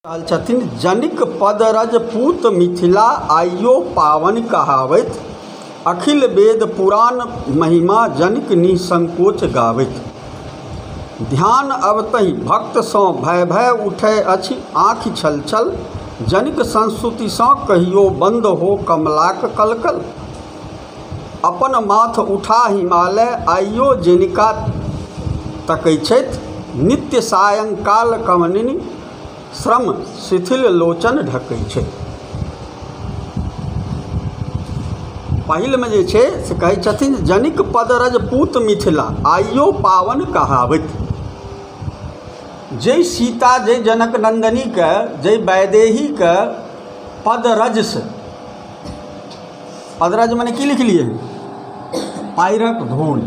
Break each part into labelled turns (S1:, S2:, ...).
S1: रहल छथिन जनिक पद रजपूत मिथिला आइयो पावन कहावैत, अखिल वेद पुराण महिमा जनिक निसंकोच गावैत। ध्यान अबतहि भक्तसँ भय भय उठै अछि आँखि छल छल, जनिक संस्तुतिसँ कहियो बन्द हो कमलाक कलकल। अपन माथ उठा हिमालय आइयो जनिका तकै छथि, नित्य सायंकाल कमलिनी श्रम शिथिल लोचन ढकै छथि। पहिलमे जे छै से कहै छथिन जनिक पद रजपूत मिथिला आइयो पावन कहावैत। जै सीता जै जनक नंदनीके जै वैदेहीके पदरजसँ, पदरज मने की लिखलिए, पायरक धूल,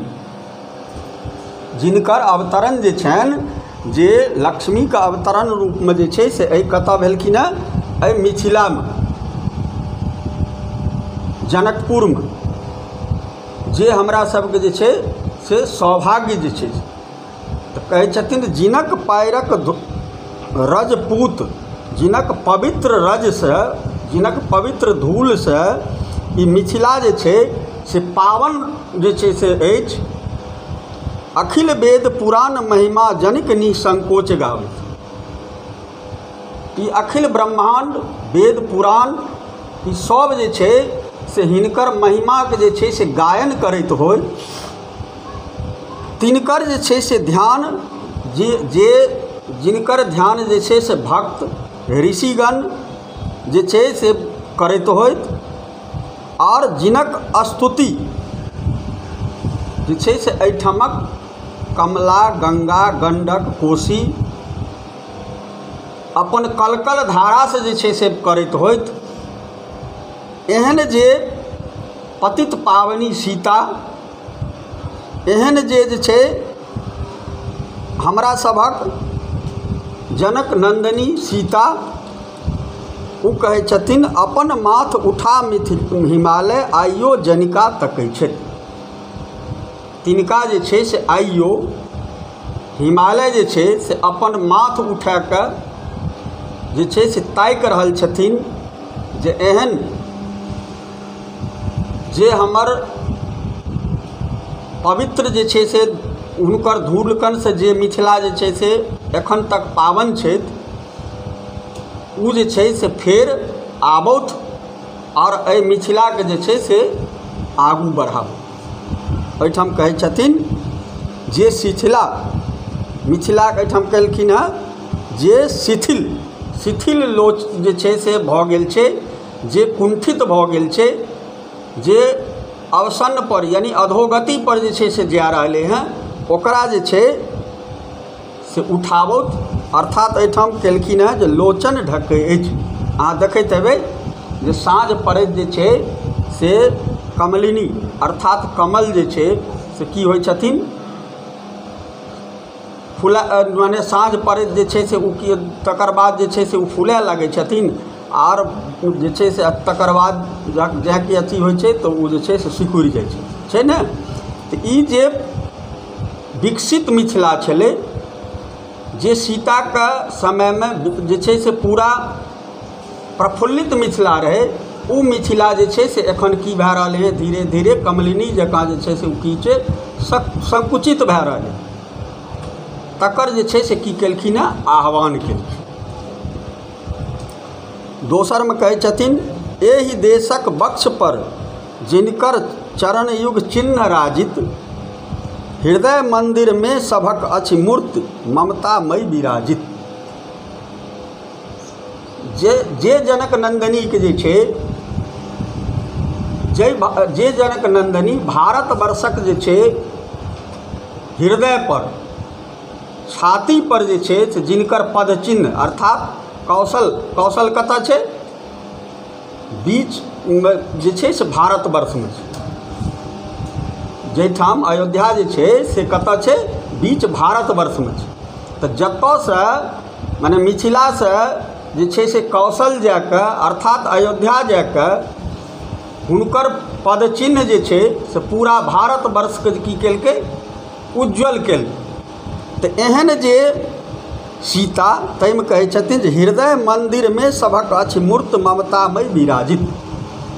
S1: जिनकर अवतरण जे छनि जे लक्ष्मीके अवतरण रूपमे जे छै से एहि कतऽ भेलखिन हेँ, एहि मिथिलामे जनकपुरमे, जे हमरा सबके जे छै से सौभाग्य जे छै। तऽ कहै छथिन जिनक पायरक रजपूत, जिनक पवित्र रजसँ, जिनक पवित्र धूलसँ ई मिथिला जे छै से पावन जे छै से अछि। अखिल वेद पुराण महिमा जनिक निसंकोच गावैत। ई अखिल ब्रह्माण्ड वेद पुराण ई सब जे छै से हिनकर महिमाके जे छै से गायन करैत होय, तिनकर जे छै से ध्यान जे जे जिनकर ध्यान जे छै से भक्त ऋषिगण जे छै से करैत होइत, आओर जिनक स्तुति जे छै से एहिठामक कमला गंगा गंडक कोसी अपन कलकल धारासँ जे छै से करैत होइत, एहन जे पतित पावनी सीता, एहन जे जे छै हमरा सभक जनक नंदनी सीता, ओ कहै छथिन अपन माथ उठा हिमालय आइयो जनिका तकै छथि। तिनका जे छै से आइयो हिमालय जे छै से अपन माथ उठाकऽ जे छै से ताकि रहल छथिन जे एहन जे हमर पवित्र जे छै से हुनकर धूलकणसँ जे मिथिला जे छै से एखन तक पावन छथि, ओ जे छै से फेर आबथु आओर एहि मिथिलाके जे छै से आगू बढ़ाबथु। एहिठाम कहै छथिन जे शिथिला मिथिलाके एहिठाम कहलखिन हेँ जे शिथिल, शिथिल लोच जे छै से भऽ गेल छै, जे कुंठित भऽ गेल छै, जे अवसन्न पर यानी अधोगति पर जे छै से जा रहलै हँ, ओकरा जे छै से उठाबथु। अर्थात एहिठाम केलखिन हेँ जे लोचन ढकै अछि। अहाँ देखैत हेबै जे साँझ पड़ैत जे छै से कमलिनी अर्थात कमल जे छै से की होइ छथिन, फुला माने साँझ पड़ैत जे छै से ओ की तकर बाद जे छै से ओ फुलाए लागै छथिन, आर जे छै से तकर बाद जहाँ कि अथी होइ छै तऽ ओ जे छै से सिकुड़ि जाइ छै, छै ने। तऽ ई जे विकसित मिथिला छलै जे सीताके समयमे जे छै से पूरा प्रफुल्लित मिथिला रहै, ओ मिथिला जे छै से एखन की भए रहल है, धीरे धीरे कमलिनी जकाँ जे छै से ओ की छै संकुचित भए रहल है। तकर जे छै से की केलखिन हेँ, आह्वान केलखिन। दोसरमे कहै छथिन एहि देशक वक्ष पर जिनकर चरण युग चिन्ह राजित, हृदय मंदिरमे सभक अछि मूर्ति ममतामयी विराजित। जे जे जनक नंदनीके जे छै जे जनक नंदनी भारतवर्षक जे छै हृदय पर छाती पर जे छै से जिनकर पद चिन्ह अर्थात कौशल, कौशल कतऽ छै, बीच जे छै से भारतवर्षमे छै, जाहिठाम अयोध्या जे छै से कतऽ छै, बीच भारतवर्षमे छै। तऽ जतऽसँ मने मिथिलासँ जे छै से कौशल जाकऽ अर्थात अयोध्या जाकऽ हुनकर पदचिन्ह जे छै से पूरा भारतवर्षके की केलकै, उज्ज्वल केलकै। तऽ एहन जे सीता, ताहिमे कहै छथिन जे हृदय मन्दिरमे सभक अछि मूर्त ममतामय विराजित।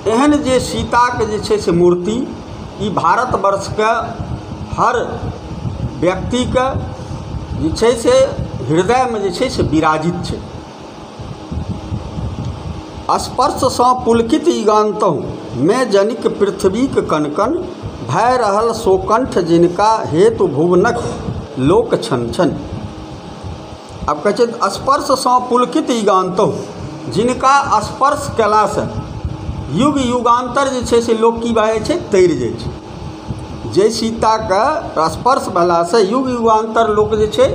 S1: एहन जे सीताके जे छै से मूर्ति ई भारतवर्षके हर व्यक्तिके जे छै से हृदयमे जे छै से विराजित छै। स्पर्शसँ पुलकित युगान्तहु मे जनिक पृथ्वीक कनकन भए रहल शोकंठ जिनका हेतु भुवनक लोक छन छन। आब कहै छै स्पर्शसँ पुलकित युगान्तहु, जिनका स्पर्श कयलासँ युग युगान्तर जे छै से लोक की भए जाइ छै, तैर जाइ छै। जे सीताके स्पर्श भेलासँ युग युगान्तर लोक जे छै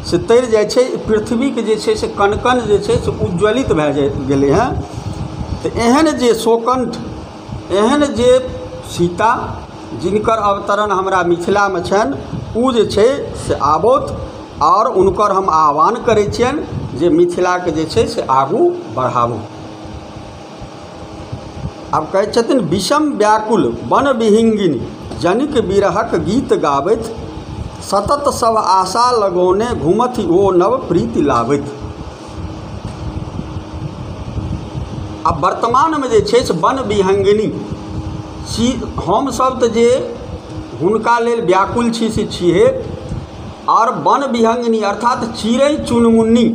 S1: से तैर जाइ छै, पृथ्वीके जे छै से कनकन जे छै से उज्ज्वलित भए जाइ गेलै हँ। तऽ एहन जे शोकंठ, एहन जे सीता जिनकर अवतरण हमरा मिथिलामे छनि, ओ जे छै से आबथि आओर हुनकर हम आह्वान करै छियनि जे मिथिलाके जे छै से आगू बढ़ाबू। आब कहै छथिन विषम व्याकुल वन विहिंगिनी जनिक विरहक गीत गाबैत सतत सब आशा लगौने घुमथि ओ नव प्रीति लाबैत। आब वर्तमानमे जे छै से वन विहंगिनी छी, हमसब तऽ जे हुनका लेल व्याकुल छी से छिहे, आओर वन विहंगिनी अर्थात चिड़ै चुनमुन्नी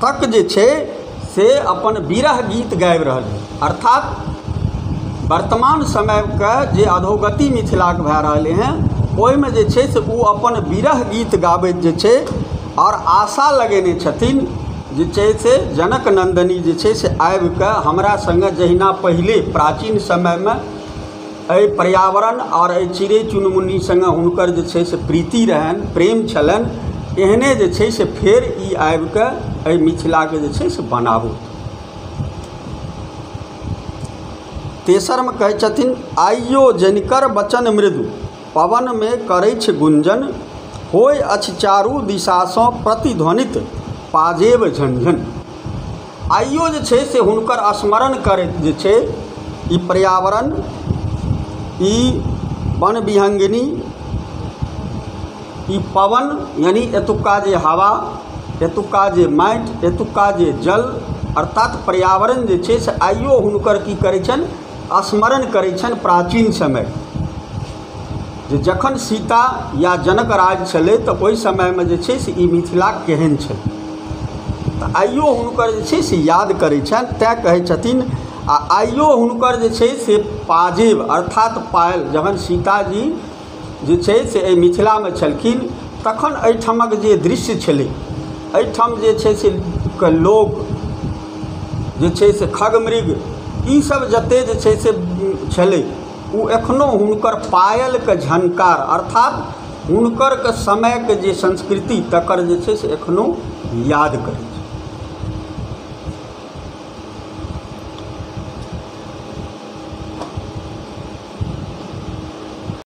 S1: तक जे छै से अपन विरह गीत गाबि रहल है। अर्थात वर्तमान समयके जे अधोगति मिथिलाके भए रहलै हँ ओहिमे जे छै से ओ अपन विरह गीत गाबैत जे छै आओर आशा लगेने छथिन जे छै से जनक नन्दनी जे छै से आबिकऽ हमरा सङ्गे जहिना पहिले प्राचीन समयमे एहि पर्यावरण आओर एहि चिड़ै चुनमुन्नी सङ्गे हुनकर जे छै से प्रीति रहनि, प्रेम छलनि, एहने जे छै से फेर ई आबिकऽ एहि मिथिलाके जे छै से बनाबू। तेसरमे कहै छथिन आइयो जनिकर वचन मृदु पवनमे करैछ गुंजन होइ अछि चारू दिशासँ प्रतिध्वनित पाजेब झंझन। आइयो जे छै से हुनकर स्मरण करैत जे छै ई पर्यावरण, ई वन विहंगिनी, ई पवन यानी एतुक्का जे हवा, एतुक्का जे माटि, एतुक्का जे जल, अर्थात पर्यावरण जे छै से आइयो हुनकर की करै छनि, स्मरण करै छनि प्राचीन समय जे जखन सीता या जनक राज छलै तऽ ओहि समयमे जे छै से ई मिथिला केहन छलै, तऽ आइयो हुनकर जे छै से याद करै छनि। तैँ कहै छथिन आ आइयो हुनकर जे छै से पाजेब अर्थात पायल, जखन सीताजी जे छै से एहि मिथिलामे छलखिन तखन एहिठामक जे दृश्य छलै, एहिठाम जे छै से के लोक जे छै से खगमृग ईसब जते जे छै से छलै ओ एखनो हुनकर पायलके झनकार अर्थात हुनकर के समयके जे संस्कृति तकर जे छै से एखनो याद करै।